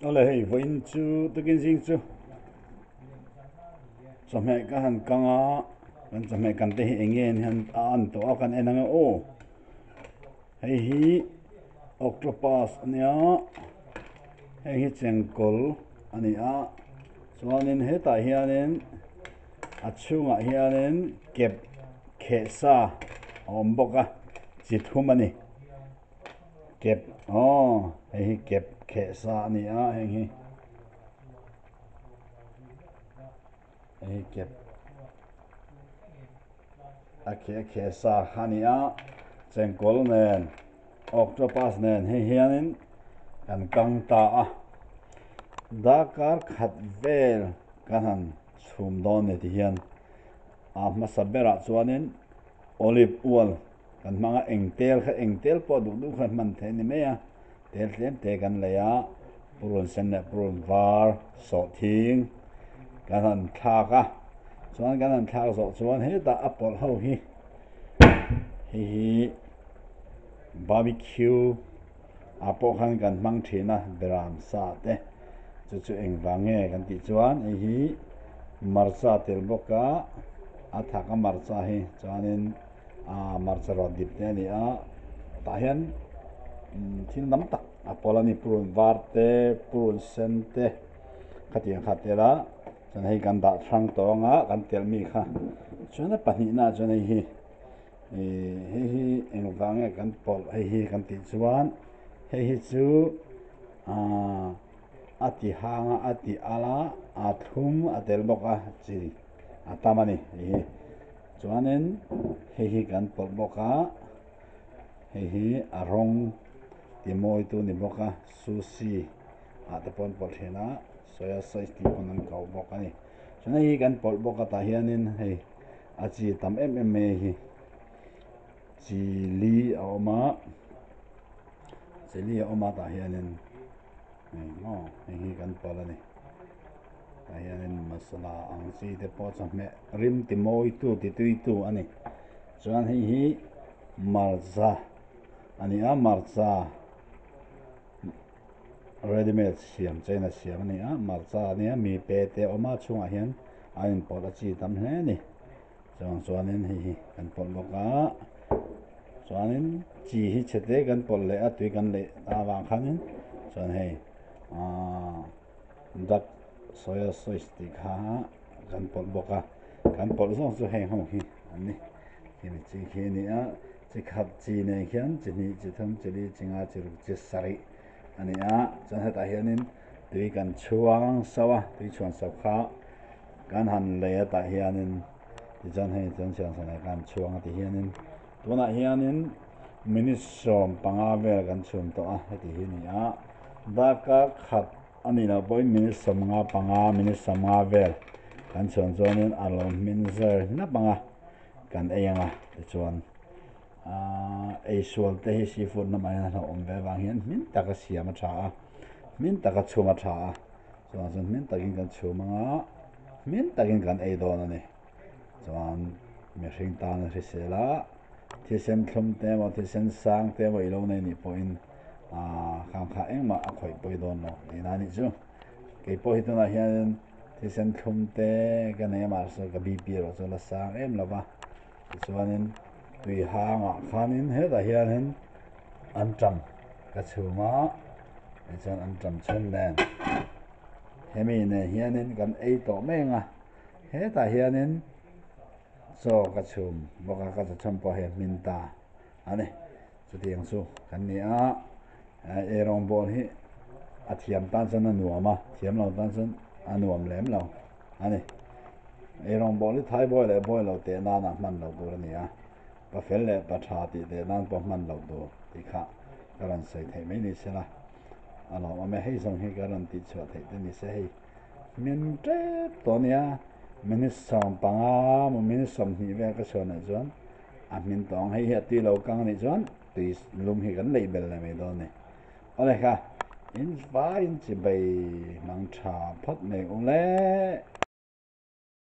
Awle hei vawiin chu tukin zing chu chawhmeh ka han kang a kan chawhmeh kan te hi eng nge hian a an tawh a kan en ang e aw hei hi octopus a nia heng hi chengkawl a ni a chuanin hetah hianin a chhungah hianin kep kheh sa a awm bawk a chi thum a ni. Kep aw hei hi kep kheh sa a ni a heng hi hei hi kep a kheh kheh sa kha a ni a chengkawl nen octopus nen hei hianin kan kang ta a darkar khat vel kan han chhum dawn ni ti hian a hmasa berah chuanin olive oil Kan hmang a, eng tel kha eng tel pawh duh duh kha hman theih a ni mai a, tel tlem te kan lei a, purun sen leh purun var sawh thing kan han thlak a, chuan kan han thlak zawh chuan hetah a pawlh ho hi hei hi barbecue ah pawh khan kan hmang thin a beram sa te chu chu engvang nge kan tih chuan hei hi hmarcha tel bawk a a thak a hmarcha hi chuanin. Aaa hmarcha rawt dip te a ni a tah hian thil tam tak a pawl a ni purun var te purun sen te khatiang kha a tel a chuan hei kan dah hrang tawh ang a kan telh mi kha chuan a pahnihna ah chuan hei hi ihh hei hi engvang nge kan pawlh hei hi kan tih chuan hei hi chu aaa a ti hang a a ti al a a thlum a tel bawk a chi a tam a ni hei hi. Chuanin hei hi kan pawlh bawk a, hei hi a rawng ti mawitu ni bawk a, sushi ah te pawh an pawlh thin a, soya sauce tih pawn an kau bawk a ni. Chuan hei hi kan pawlh bawk a tah hianin hei a chi tam em em mai hi chili a awm a, chili a awm a tah hianin hei maw hei hi kan pawlh a ni. Tah hianin masala ang chi te pawh chawhmeh rim ti mawi tu ti tui tu a ni. Chuan hei hi marcha a ni a, marcha ready made siam chain a siam a ni a, marcha a nia mi pe te a awm a chhungah hian a inpawlh a chi tam hle a ni. Chuang chuanin hei hi kan pawlh bawk a, chuanin chi hi chhe te kan pawlh leh a tui kan leih avang khanin chuan hei aaa. Duck soya sauce tih kha kan pawlh bawk a, kan pawlh zawng chu heng ho hi an ni. Khimi chi khi a ni a, chi khat chi nen khian chi hnih, chi thum, chi li, chi nga, chi ruk, chi sarih a ni a. Chuan hetah hianin tui kan chhuang sauh a, tui chhuan sauh kha kan han lei a tah hianin tichuan hei chuan chhuan sauh nen khan chhuang a ti hianin tunah hianin minute 15 vel kan chhum tawh a heti hi a ni a, darkar khat. A nih loh pawhin minute 55, minute 50 vel kan chhuan chuanin a lo hmin zer hnap ang a, kan ei ang a, tichuan aaa ei sual te hi seafood lamah hian a hlauhawm ve avang hian hmin taka siam a tha a, hmin taka chhum a tha a, chuvang chuan hmin takin kan chhum ang a, hmin takin kan ei dawn a ni. Chuan mihring tan a hrisel a, thisen thlum te emaw thisen sang te emaw i lo nei nih pawhin aaa khang kha engmah a khawih pawi dawn lo tihna a nih chu. Kei pawh hi tunah hianin thisen thlum te ka nei a mahse ka BP erawh chu a la sang em lo va, tichuanin tui hangah khanin hetah hianin anṭam ka chhum a, tichuan anṭam chhum nen hemi nen hianin kan ei tawh mai ang a. Hetah hianin chaw ka chhum bawk a, ka chaw chhum pawh hei a hmin ta a ni. Chutiang chu kan ni a, eirawng bawl hi a thiam tan chuan a nuam a, thiam lo tan chuan a nuam lem lo a ni. Eirawng bawl hi thai bawi leh bawi lo teh nana hman loh tur a ni a, pa fel leh pa tha tih teh nan pawh hman loh tur tih kha ka rawn sawi theih mai ni sela a lawmawm e. Hei zawng hi ka rawn tihchhuah theih te ni se hei. Min tep tawh ania, minute 15 maw minute 20 vel ka chhuah nah chuan a hmin tawh ang, hei hi a tui lo kang anih chuan tui lum hi kan leih bel leh mai dawn a ni. Awle kha, in vaiin chi bei hmang tha phawt mai ule.